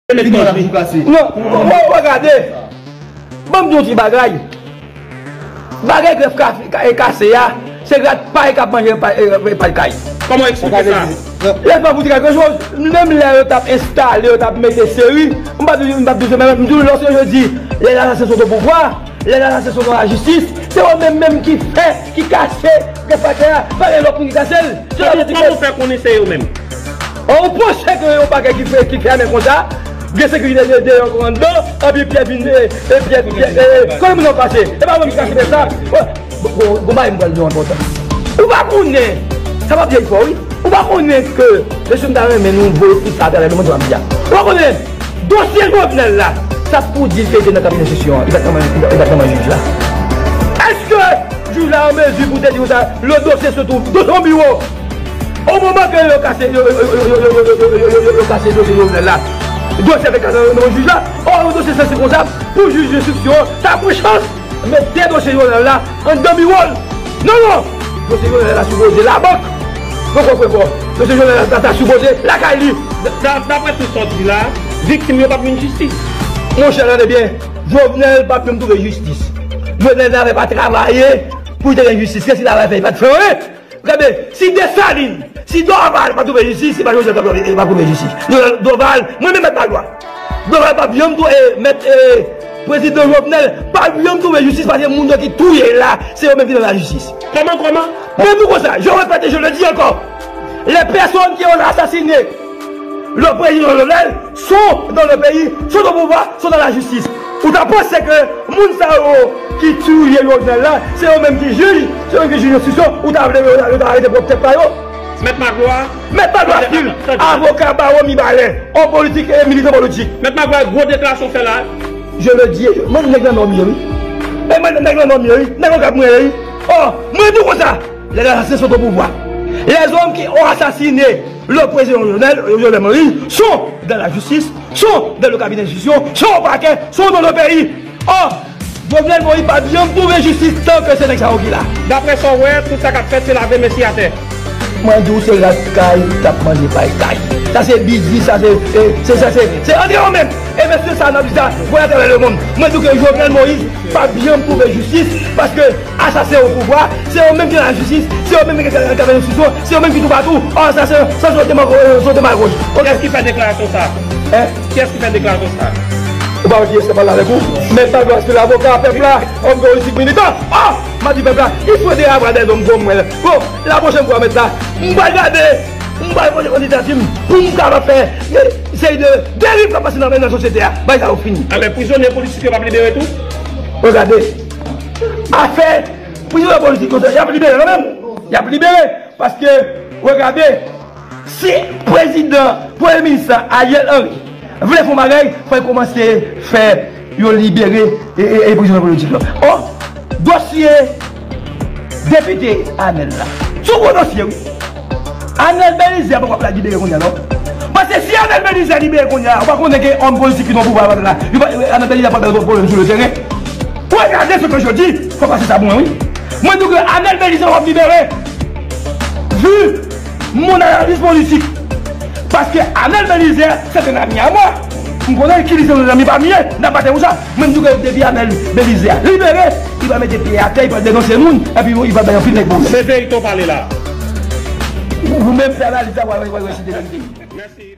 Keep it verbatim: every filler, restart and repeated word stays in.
Li gen laj pou kase. Non, bon, bon, gade. Ban m di yon ti bagay. Bagay grèf ka, ka, e kase a, se rat pay k ap manje pay, e, e, pay kay. Kòman w eksplike sa? Lè pa pou di quelque chose, menm lè yo t ap enstale, yo t ap mete seri, m pa di, m pa di, men m di w, lorsque je dis, les assassins sont au pouvoir, les assassins sont dans la justice, se yo menm menm ki fè, ki kase grèf pay a, pa gen lòt moun ki kase l. Kòman, kòman w fè konnen se yo menm? Ou panse ke yon bagay ki fè, ki fèmen konsa, gen sekirite de, deyò kon anndan, epi Pyè vin, e, e, Pyè, Pyè, e, e, kote moun nan pase? E pa mwen ki kache sa. Bon, bon, bon, bagay m pral di w enpòtan. Ou pa konnen, sa va byen fò, wi. Ou pa konnen ke mesye m ta renmen nou voye tout sa atravè lemonn, sa m di a. Ou pa konnen dosye Jovenel la, sa pou di l ke te nan kabinè enstriksyon an, li pa t nan men, li pa t nan men jij la. Èske jij la an mezi pou te di konsa, le dossier se trouve dans son bureau? Au moment que yo kase, yo, yo kase dosye Jovenel la, dosye a fèk kase nan men jij la, o, dosye sansiv konsa, pou jij enstriksyon an ta pran chans mete dosye Jovenel la anndan biwo l. Non, non! Dosye Jovenel la sipoze labank. Poko, poko. Dosye Jovenel la ta, ta sipoze lakay li. Da-, daprè tout sa w di la, viktim yo p ap jwenn jistis. Monchè, tande byen. Jovenel p ap janm twouve jistis. Jovenel t ap travay pou li te gen jistis. Kiyès ki travay fè? Li pa t fè anyen. Gade, si Desalin, si Dorval pa twouve jistis, se pa Jovenel k ap twouve, pa twouve jistis. Jovenel, Dorval, mwen menm Mèt Magloire. Dorval p ap janm twouve, e, mèt, e, prezidan Jovenel p ap janm twouve jistis paske moun yo ki touye l la, se yo menm ki nan lajistis. Kòman, kòman? Men pou konsa, je répète, je le dis encore, les personnes qui ont assassiné le président Jovenel sont dans le pays, sont au pouvoir, sont dans la justice. Ou ta panse ke moun sa yo ki touye Jovenel la, se yo menm ki jij, se yo menm ki jij enstriksyon, ou ta vle yo, yo ta arete pwòp tèt pa yo? Mèt Magloire. Mèt Magloire Phil, avoka bawo Mibalè, òm politik e militan politik. Mèt Magloire, gwo deklarasyon w fè la. Je le dis, mwen nèg nan nòm yo, wi. E mwen nèg nan nòm yo, wi. Nèg yo k ap mwen, wi. Oh, mwen di w konsa, les assassins sont au pouvoir. Les hommes qui ont assassiné le président Jovenel, Jovenel Moïse, sont dans la justice, sont dans le cabinet d'instruction, sont au parquet, sont dans le pays. Oh, Jovenel Moïse p ap janm twouve jistis tan ke se nèg sa yo ki la. Daprè sa w wè, tout sa k ap fèt, se lave men sye atè. Mwen di w, se rat kay k ap manje pay kay. Sa se biznis, sa se, e, se, sa se, se antre yo menm. E mesye sa n ap di sa, voye atravè lemonn. Mwen di w ke Jovenel Moïse p ap janm twouve jistis, paske asasen o pouvwa, se yo menm ki nan lajistis, se yo menm ki nan kabinè enstriksyon, se yo menm ki toupatou. Ò, sa se, sa se yon demagòj, se yon demagòj. Kiyès ki fè deklarasyon sa? Hein? Kiyès ki fè deklarasyon sa? Ou pa wè kiyès k ap pale avèk ou? Mèt Magloire Phil, avoka pèp la, òm politik militan. Oh! M a di pèp la, il faut des avres des hommes comme mwen. Bon, la pwochèn fwa mèt la, m pral gade, m pral poze kandidati m pou m kapab fè, e, seri de deriv k ap pase nan, nan sosyete a. Bagay sa yo fini. Anben, prizonye politik yo p ap libere tou? Regade, afè prizonye politik yo, y ap libere kanmenm. Y ap libere. Paske, regade, si prezidan, premye minis la, Ariel Henry, vle fè yon bagay, fò l kòmanse fè yo libere, e, e, e prizonye politik yo. Oh, dosye depite Anel la. Se yon gwo dosye, wi. Anel Belizaire poko ap la libere kounye a, non? Paske si Anel Belizaire libere kounye a, ou pa konnen ke òm politik ki nan pouvwa la, yo pa, Anel Belizaire pa bèl pwoblèm sou le teren. Regardez ce que je dis, fò pase sa pou mwen, wi. Mwen di w ke Anel Belizaire w ap libere. Vu mon analyse politique. Paske Anel Belizaire, c'est un ami à moi. M konnen ki li se yon zanmi pa m ye, n ap batay pou sa. Mwen m di w ke depi Anel Belizaire libere, li va mete pye atè, li va denonse moun, epi li va bay anpil nèg pwoblèm. Se verite w pale la. Ou menm fè analiz la, w a, w a, w a, w a, se de verite. Mèsi.